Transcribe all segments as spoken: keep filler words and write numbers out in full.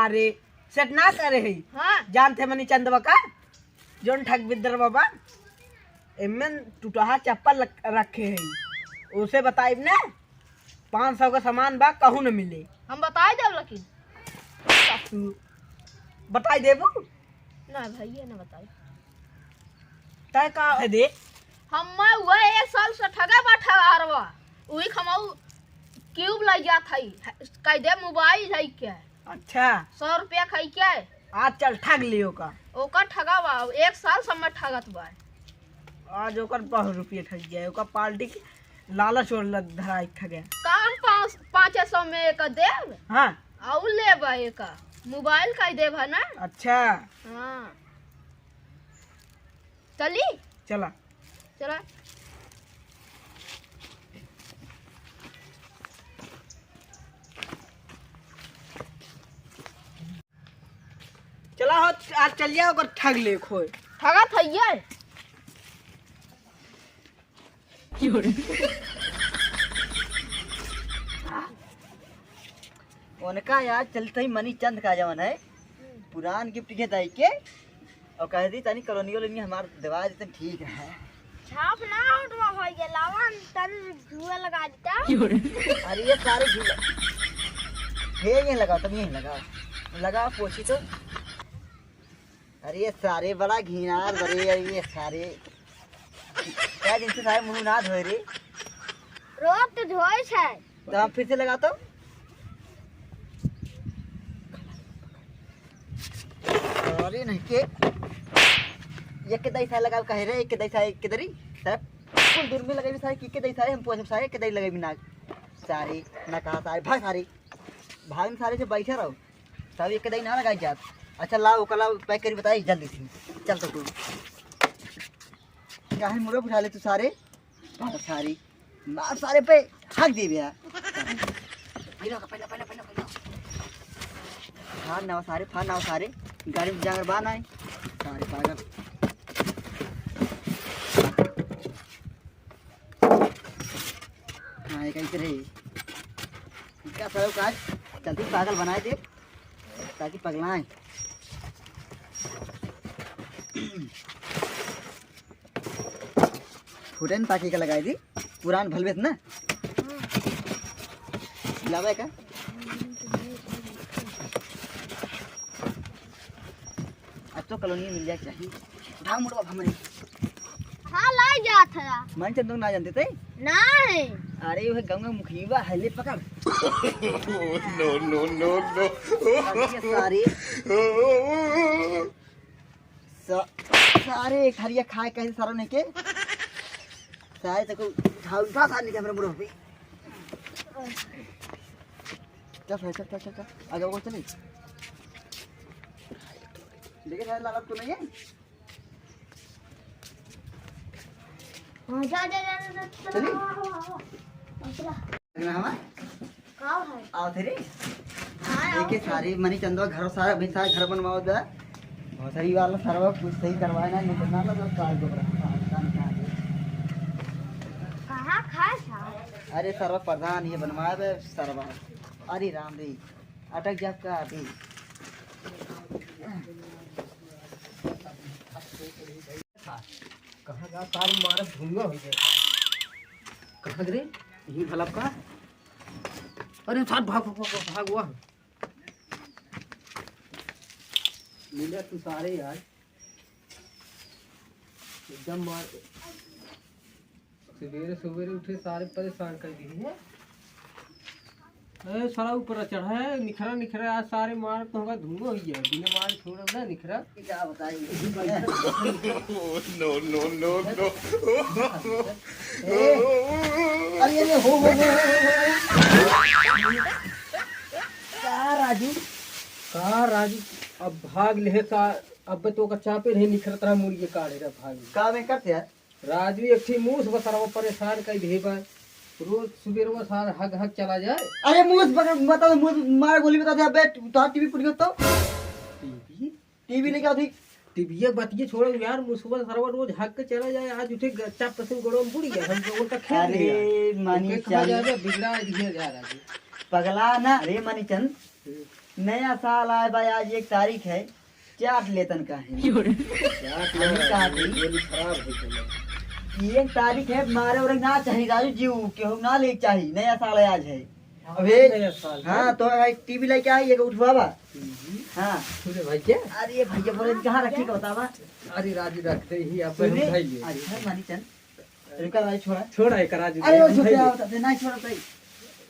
अरे, सेट ना करे है। हाँ। जानते मनी चंदवा का? जोन ठग बिद्दर बाबा, एमन टुटहा चप्पल लक-, रखे है। उसे बताइब ना, पाँच सौ का सामान बा, कहूँ न मिले। हम बताई देब लेकिन। तू बताई देबू? ना भैया, ना बताई। तय का है दे? हम वह एक साल से ठगा बा ठगारवा। उही खमाऊ क्यूब लइ जात हई। कह दे मोबाइल है क्या? अच्छा। सौ रुपया खाई क्या? आज चल ठग लियो का। ओकर ठगा बा, एक साल से मैं ठगत बा। आज ओकर बहुत रुपया ठग गया, ओकर पार्टी के लालच और लग धराई ठगे। काम पाँच, पाँच सौ में एक देब। हाँ। आउ लेबा एक मोबाइल का देब है ना। अच्छा। हाँ। चली? चला। चला। चला हो, आज चल जाओ, ओकर ठग ले खोए। ठगा थइये। उनका यार चलते ही मनी चंद का जवन है, पुरान गिफ्ट के दाई के, और कह दी तनी कॉलोनी वॉलोनी हमार दवा देते ठीक है। छाप ना उठवा भाई के लावन तन धुआ लगा देता। अरे ये सारे झूला, हे ये लगाओ, तुम यहीं लगाओ, लगाओ पोछी तो। अरे ये सारे बड़ा घिनार बरे, अरे ये सारे क्या दिन से सारे मुंह ना धोए रे। रोज तो धोए छे। तो हम फिर से लगा तो। अरे नहीं के, ये के दाई सारे लगाओ कहे रे, एक के दाई सारे, एक के दरी, सारे कुल दूर में लगे भी सारे, की के दाई सारे, हम पूछब सारे, के दाई लगे भी ना, सारे ना कहा सारे, भाग सारे, भाग सारे से बैठे रहो, सब एक के दाई ना लगाई जात। अच्छा लाओ, ओकला पैक करी बताई जल्दी से, चल तो तू। काहे मुड़े उठा ले तू सारे? बाबा सारे, मार सारे पे हक दे बे। पहले का, पहले, पहले, पहले, पहले। फाड़ नाव सारे, फाड़ नाव सारे। गाड़ी में जांगर बा नाई। सारे पागल। हाँ, ये कैसे रही? इनका सब काज जल्दी पागल बनाए दे, ताकि पगलाएं। फुटन ताकि का लगाई दी, पुरान भलवेस ना। लावे का? अब तो कॉलोनी मिल जाए चाहिए। उठाओ मुड़वा हमरे। हाँ, लाई जात है। मन चंदो ना जानते थे? नहीं। अरे, वह गंगा मुखिया है, ले पकड़। No, no, no, no। अरे, सारे। सा-, सारे एक हरिया खाए कहीं सारा नहीं के। सारे तको उठा, उठा सारे नहीं के हमरे मुड़वा पे। चल, चल, चल, चल, चल। आगे वो चले। देखे सारे लाला तो नहीं है। हाँ, जा, जा, जा, जा, जा, चली? आओ, आओ, आओ। चला। अगला हमार? का है? आओ थे रे। हाँ, आओ। देखे सारे मनी चंदवा घर सारा, अभी सारा घर बनवाओ दा। भोसड़ी वाला सरवा कुछ सही करवाए ना, नहीं तो ना लगा काल को बड़ा। कहाँ खाए सारा? अरे सरवा प्रधान ये बनवाए बे सरवा। अरे राम रे, अटक जा का अभी। कहाँ गा सार मारत धुआं हो गया। कहाँ रे? यही भला का? अरे सार भाग, भाग, भाग, भाग, वाह। मिला तू सारे यार। एकदम मार। सुबेरे सुबेरे उठे सारे परेशान कर दिए हैं। ए, सारा ऊपर चढ़ा है, निखरा, निखरा, आज सारे मार तो होगा, धुआं हुई है, बिना मार छोड़ा ना निखरा। क्या बताइए? No, no, no, no। ए, अरे, अरे, हो, हो, हो। का राजू? का राजू? अब भाग ले का, अब तो का चापे रहे निखरत रहा मुर्गे काढ़े रहा भाग। का में करते यार? राजू एक ठी मूस बसरवा परेशान कई दे बा। रोज सुबेरवा सार हग हग चला जाए। अरे मूस बकर, मतलब मूस मार गोली बता दे अबे, तोहार टीवी फूट गयो तो? टीवी? टीवी लेके आओ दी। टीवी ये बतिये छोड़ो यार, मूसवा सरवा रोज हग के चला जाए, आज उठे ग-, चाप पसंद गोड़ो में बुड़ी गया, हम लोगों का खेल अरे, लिया। मानी ओके, कहा चल। जाए, बिगड़ा दिया जा रहा है। पगला ना, अरे मानी चंद। हम्म। नया साल आए बा, आज एक तारीख है, चाट लेतन का है। चाट ले हम कहा थी। गोली खराब हो गई। एक तारीख है, मारे उरे ना चाही राजू जी, केहू ना ले चाही, नया साल है आज है। हाँ, अबे, नया साल है। हाँ, तो एक टीवी लेके आई, एक उठवावा। टीवी? हाँ। सुने भाई क्या? अरे भैया बोले, कहाँ रखी का बतावा? अरे राजू रख दे ही, आप सुने? उठाइए। अच्छा, मानी चंद। रुका भाई, छोड़ा। छोड़ा है राजू अरे, भाई, वो भाई। झुका होता, नहीं छोड़ा भाई।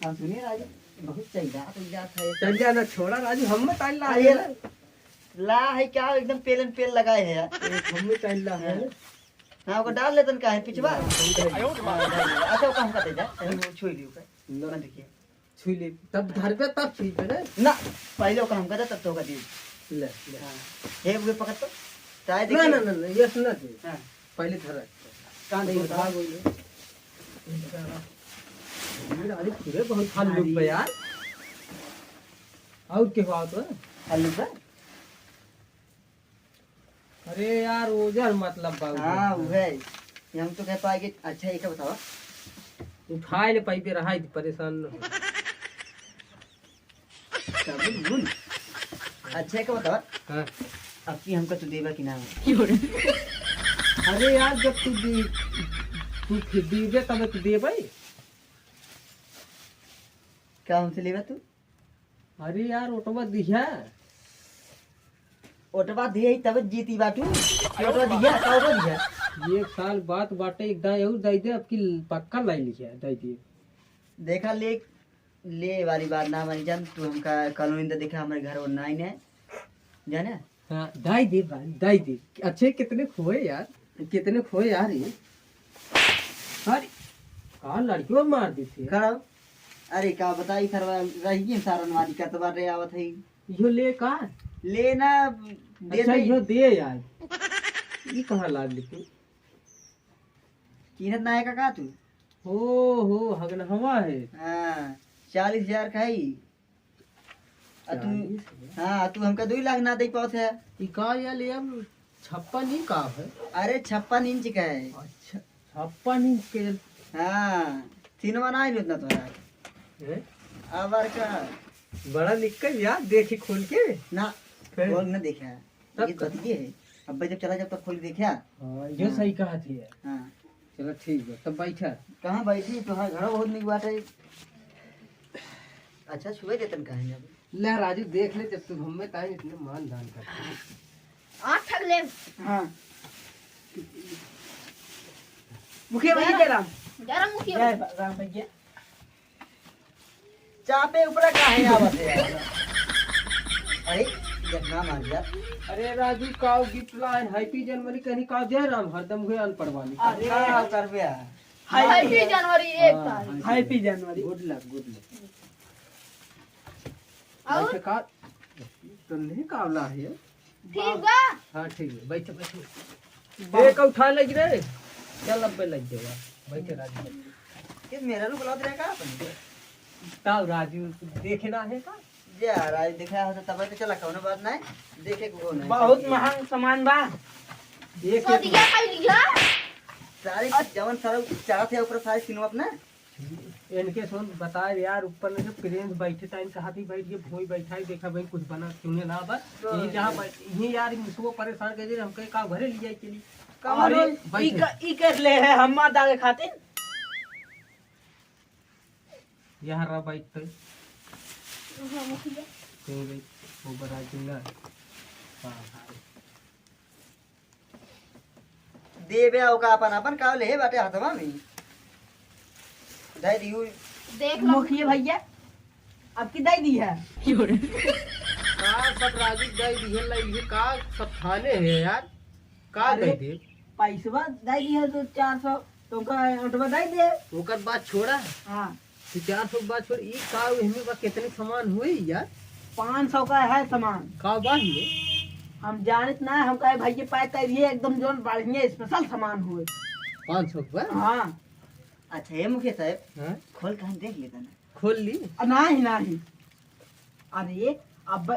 हम सुनिए राजू, बहुत चाहिए, तो जात है। चल जा ना, छोड़ा राजू, हम में टाइल ला अरे, है। ला है क्या, एकदम पेलन पेल लगाए है यार। हम में टाइल ला है। हाँ। हाँ, ओकर डाल लेतन का है, पिछवा। हाँ, सही है। हाँ, डाल ले। अच्छा, ओका हमका दे जा, तनी वो छुई लियो का। ना। बंद किया। छुई ले, तब धरबे, तब छुईबे रे। ना, पहले ओका हमका दे, तब तो ओका दे। ले, ले। हाँ। हे, उहे पकड़ तो। ताए ना, देखिए। ना, ना, ना, ये सुना दे। हाँ। पहले धर। कहाँ दे ये बताओ? भाग गई। ये अरे पूरे बहुत हल्लुक बा यार। और के हुआ तो? हल्लुक बा? अरे यार, ओजर मतलब बा, हाँ, ओजर। उहे। ये हम तो कह पाए कि अच्छा, ये क्या बतावा? उठाए ले पाइबे, रहा है, परेशान न हो। तब बोल। अच्छा, ये क्या बतावा? हाँ। अब की हमका तू देबा कि ना? अरे यार, जब तू दे, तू फिर दीबे तब तू देबे। का हमसे लेबा तू? अरे यार, ओटवा दिहा। ओटवा दिहे ही तब जीती बाटू। ओटवा दिहा, का ओटवा दिहा? एक साल बात बाटे, एक दाई और दई दे, अब की पक्का लाई लिखा, दई दे। देखा ले, ले वाली बात ना मानी जान, तू हमका कॉलोनी दे देखा, हमारे घर और नाई ने, जाने? हाँ, दाई दे बा, दाई दे। अच्छे कितने खोए यार, कितने खोए यार ये। अरे, का लड़कियों मार देते हैं। खड़ा हो। अरे, का बताई सरवा, रही है सारन वाली का तो बाटे आवत है। इहो ले का? ले ना, दे अच्छा, दे। इहो दे यार। ई कहाँ लाग लेते? कीनत ना है का, का तू? ओ हो, हगनहवा है। हाँ, चालीस हजार का है। आ तू, चालीस हजार? हाँ, तू हमका दुई लाख ना दे पावत है। ई का यार, ये हम छप्पन इंच का है? अरे, छप्पन इंच का है। अच्छा, छप्पन इंच के। हाँ, सिनेमा ना आइल उतना तोरा। हैं? आवर का। बड़ा निकल यार, देखी खोल के। ना, फिर? खोल ना देखा। तब ये का? कथी के है? अब जब चला जब तक खोल के देखा। हाँ, ये हाँ। सही कहा थी यार। हाँ। चलो ठीक बा, तब बैठा। कहाँ बैठी? तोहार घर बहुत निक बाटे। अच्छा, छुए देतन काहे ना? ले राजू, देख ले, जब तू हमें ताई इतने मान दान कर। आठ ठक ले। हाँ। मुखिया भाई, जय राम। जय राम मुखिया जय भाई। राम भैया। चापे ऊपर काहे आवत है यार? अरे, जब ना मान जा। अरे राजू, काव गिफ्ट लाइन, हैप्पी जनवरी कहनी, काव जय राम, हरदम हुए अनपढ़ वाली। अरे, का करबे यार? हैप्पी जनवरी एक हाँ, तारीख। हैप्पी जनवरी। Good luck, good luck। और? वैसे का, तो नहीं कावला है। ठीक बा। हाँ, ठीक है, बैठ, बैठ। बा। एक उठा लग रे। चल, अब लग जाएगा। बैठे राजू। ये मेरा लोग बुला दे का अपन? ताऊ राजू, देखे ना है का? जा, राजू, देखा हो तो तब तो चला, कौनो बात नहीं। देखे को नहीं। बहुत महंग सामान बा। ये सो क्या दिया, खाई लिया। सारे जवन सारा चढ़ा थे ऊपर, सारे सिनवा अपना। इनके सुन बताए यार, ऊपर में जो प्रिंस बैठे टाइम कहा थी बैठ के भोई बैठा है, देखा भाई कुछ बना सुने ना बस। तो यही जहाँ बैठ, यही यार, मुझको परेशान कर दे, हम कहे का घरे ले जाए के लिए। कहाँ अरे, रोज बैठे। ई क-, ई कर ले है, हम मार दागे खातिर। यहाँ रह बैठ पे। हाँ, मुखिया। कहीं बैठ, वो बड़ा जिंदा। हाँ, हाँ। देबे ओका अपन, अपन का ले बाटे हथवा में। दे दियो। देख लो। मुखिया भैया, अब की दे दी है। का सब राजू दे दी है, लाई है, का सब थाने है यार? का अरे, दे दे? पैसवा दे दी है तो चार सौ, तो ओका ओटवा दे दे। ओकर बात छोड़ा। हाँ। तो चार सौ बात छोड़, ई का एहमे बा, कितने सामान हुए यार? पाँच सौ का है सामान। का बा ये? हम जानत ना, हम कहे भैया पैक करिए, एकदम जोन बढ़िया special सामान हुए। पाँच सौ का? हाँ। अच्छा, हे मुखिया साहब, हाँ? खोल के हम देख लेता ना। खोल ली? आ, नाही, नाही। अरे, अब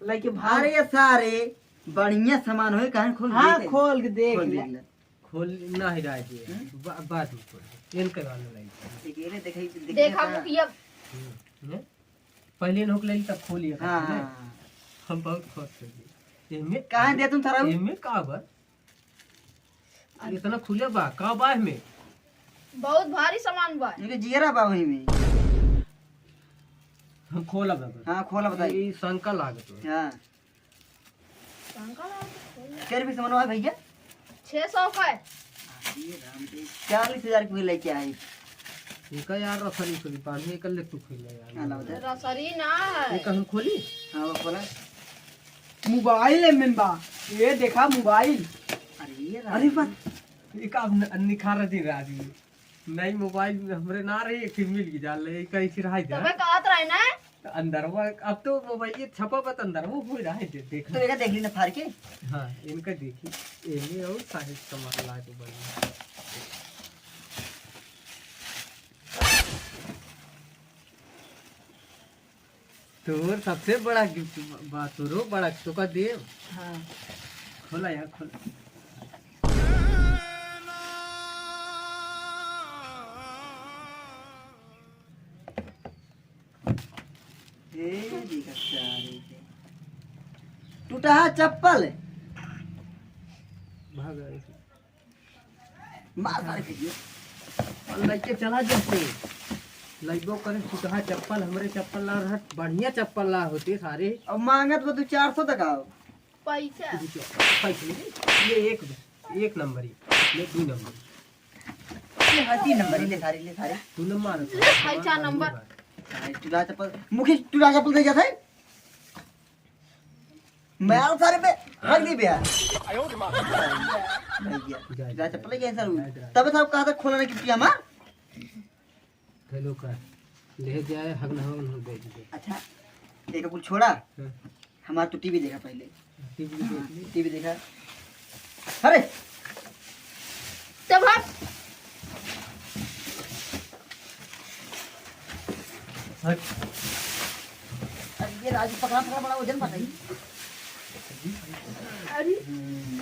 लइके भाग। अरे सारे, बढ़िया सामान होए, कहाँ खोल हाँ, देखे? खोल के देख खोल ले। देख ले। खोल ना ही रहा है। हम्म? बा-, बाद में खोल। एन करवा ले लाइट। देखिए रे, देखिए, देखिए देखा ना। मुखिया। हम्म, हम्म। पहले इन्हों के लिए तब खोलिए हाँ, करके, हाँ, हाँ। हम बहुत खुश हो गए। एमे कहाँ दे तुम सारा? एमे का बा? इतना खुले बा, का बा एमे? बहुत भारी सामान बा। इनके जियरा बा वही में। हम खोला बा। हाँ, खोला बताई। ई शंका लागत बा। हाँ। शंका लागत बा। कै रुपये सामान बा भैया? छह सौ का है। अरे राम रे, चालीस हजार के लेके आई। इनका यार रसरी खोली, पानी एक ले तू खोल ले यार। हाँ, लाओ दे। रसरी ना है। ये हम खोली? हाँ, वो खोला। मोबाइल है मेन बा। ये देखा मोबाइल। अरे ये अरे राम। बा, ये का न-, निखार दिन राजी। नई मोबाइल में हमरे ना रही, एक ठे मिल के जान ले, एक ऐसी रहाई दे। तबे कहत रहे ना। अंदरवा, अब तो मोबाइल ये छपा बा त अंदरवा हो रहा है, दे-, देख। तो एका देख ली ना फाड़ के। हाँ, इनका देखी। एमे और सारे सामान ला के बनी। तोर सबसे बड़ा गिफ्ट बा, तोरो बड़ा, तोका देव। हाँ। खोला यार, खोला। ए, देखा सारे के। टूटा है चप्पल। भाग गए। मार सारे के। और लइके चला जैसे। लइबो करे टूटहा चप्पल, हमरे चप्पल ना रहत, बढ़िया चप्पल ना होते सारे। अब मांगत बा तू चार सौ तक आओ। पैसा। पैसा ले। ये एक, एक नंबर ही। ये दो नंबर। ये हाँ, तीन नंबर ही, ले सारे, ले सारे। तू न मार। ले भाई, चार नंबर। भाई, टूटहा चप्पल, मुखी टूटहा चप्पल दे जाता है। मैं आ सारे पे रख दी भैया। जा, जा। जा, चप्पल लेके ऐसा हुई। तब साहब कहा था खोला नहीं कि पिया मार। हेलो का? ले जाए, हग ना हो, ना दे दे। अच्छा, एक कुल छोड़ा। हाँ। हमारा तो टीवी देखा पहले। टीवी देख ली। टीवी देखा। अरे! तब हट। हट। अरे ये राजू पकड़ा, पकड़ा, बड़ा वजन पकड़ा। अरे। हम्म।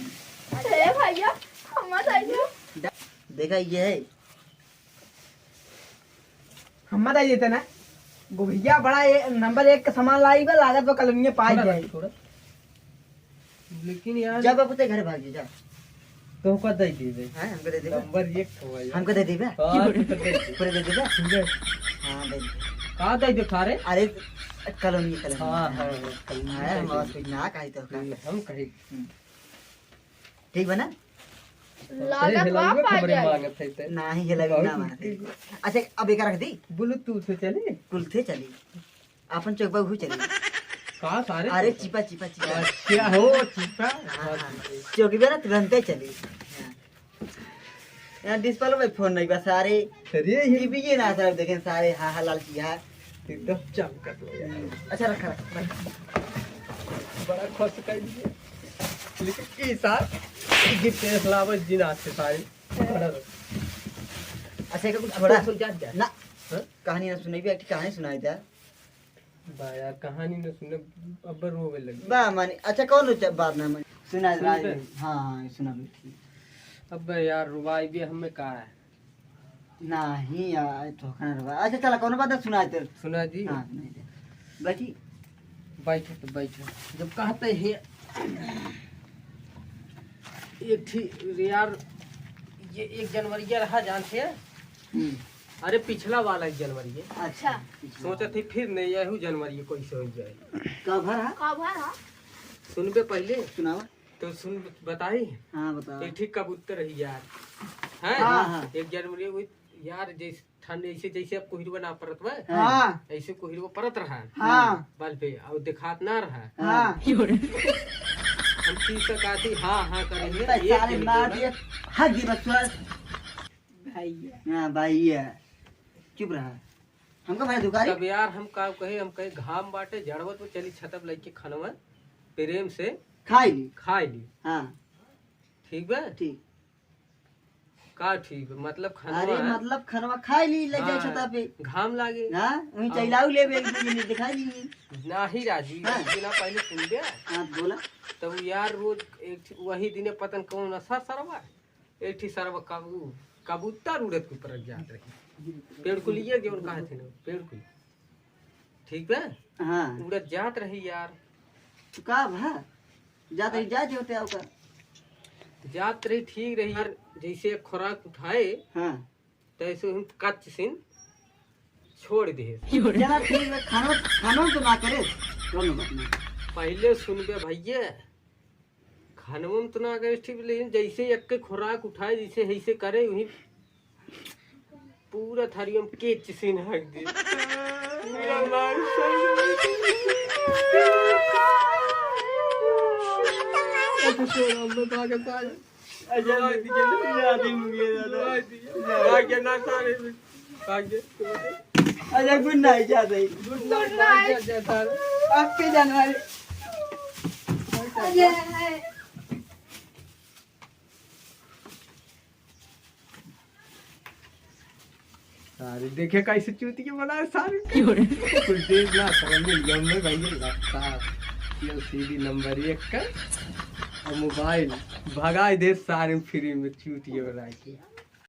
अरे भैया, हम मत आइए। देखा ये है। हम मत आइए थे ना। गोभिया बड़ा ये नंबर एक का सामान लाई बा, लागत बा कलोनिये पाई थोड़ा जाए। रख, थोड़ा। लेकिन यार जब अब ते घर भाग जा। तो का दे देबे? हाँ, हमको दे देबे। नंबर एक हो भाई। हमको दे देबे। हाँ, तू तो दे दे। पूरे दे देबे। सुन दे। हाँ, दे दे। का दे दे थारे? अरे, कलोनी, कलोनी। हाँ, हाँ, हाँ, कलोनी, हाँ, कलोनी। बस कुछ ना कही तो का। हम कही। हम्म। ठीक बा ना? लागत बा, हिलाइबे पाई खबरे जाई। मांगत है ते। नाही, हिलाइबे बहुत ना मांगत है। ठीक बा। अच्छा, अब एका रख दी? Bluetooth से चली? कुल से चली। अपन चौक पर हु चली। का सारे? अरे, चिपा, चिपा, चिपा। अच्छा, हो, चिपा। हाँ, हाँ। चौक पे ना तुरंते चली। हाँ। यहाँ display में फोन नहीं बा सारे। अरे, ये टीवी ये ना सारे देखें सारे, हाँ, हाँ, लाल की, हाँ। एकदम चमकत हो गया। हम्म, अच्छा, रखा, रखा, रखा। बड़ा खुश कर दिए। लेकिन ई सार, ई गीत के अलावा जी ना आते सारे। बड़ा रहो। अच्छा, एक कुछ छोड़ा। सुन, जा, जा। ना, हाँ? कहानी ना सुनाई भी, एक कहानी सुनाई दे। बा यार, कहानी न सुने, अब रोवे लगे। बा मानी, अच्छा, कौन रो-, बात ना मानी? सुना सुन राज, बे। हाँ, सुना बे, ठीक। अब यार, रुबाई भी हमें का है? नाही यार, तो खाना रुबाई। अच्छा, चला, कौन बात है, सुना दे। सुना दी? हाँ, सुना दे। बैठी। बैठो तो बैठो। जब कहते हैं, एक ठी-, यार, ये एक जनवरी रहा, जानते हैं? हम्म। अरे, पिछला वाला एक जनवरी है। अच्छा। सोचत ही फिर नहीं, यहू जनवरी कैसे हो जाए। का भर है? का भर है? सुनबे पहले। सुनावा। तो सुन, बताई? हाँ, बताओ। एक ठीक कबूतर रही यार। हैं? हाँ, हाँ। एक जनवरी वो यार, जैसे ठंड, ऐसे जैसे अब कोहिरवा ना परत बा, हाँ। ऐसे कोहिरवा परत रहा। हाँ। बाल पे, और देखात ना रहा। हाँ। हम तीस तक आती, हाँ, हाँ करेंगे, अरे, एक साले दिन मार बोला। दिए, हक दी बस, सुन। भैया। हाँ, भैया। चुप रहा। हमका भाई दुकारी। तब यार हम का कहे, हम कहे घाम बाटे, जड़वत में चली छतप लइके खनवा प्रेम से खाई ली। खाई ली। हाँ। ठीक बा? ठीक। का ठीक बा? मतलब खनवा अरे मतलब खनवा खाई ली, ले जाए हाँ, छता पे। घाम लागे। हाँ, वहीं और चैलाऊ लेबे, एक दो मिनट दिखाई दी। नाही राजू, हाँ। बिना पहले सुन बे। हाँ, बोला। तब यार रोज एक ठी-, वही दिने पतन कौन असर सरवा? एक ठी सरवा कबू-, कबूतर उड़त के ऊपर जात रही। पेड़ कुलिया जौन कहत है ना, पेड़ कुलिया। ठीक बा? हाँ। उड़त जात रही यार। तो का भा? जात रही, जात होते आओ का? जात रही, ठीक रही यार, जैसे एक खुराक उठाए, हाँ। तैसे हम कच्च सीन छोड़ दे। चला ठीक बा, खाना, खाना तो ना करे, कौनो बात नहीं। पहले सुनबे भैया, खानवा में तो ना करे ठीक, लेकिन जैसे एक के खुराक उठाए, जैसे ऐसे करे, वही पूरा थारी हम केच सीन हक दे। पूरा लाल सही। अच्छा, छोड़, हम लोग आगे सारे। अच्छा, भाग दिया, याद ही मुझे दादा। भाग दिया। भाग गया ना सारे, भाग गया। अच्छा, good night, जा भाई। Good night, भाग गया, जा सारे। आपके जानवर। अच्छा। सारे देखे कैसे चूतिया बनाए सारे। क्यों रे? कुछ देर ना समझ में, गम में भाई ये लगता। ये सीडी नंबर एक का। और मोबाइल भगाए दे सारे फ्री में चूतिया बनाए के।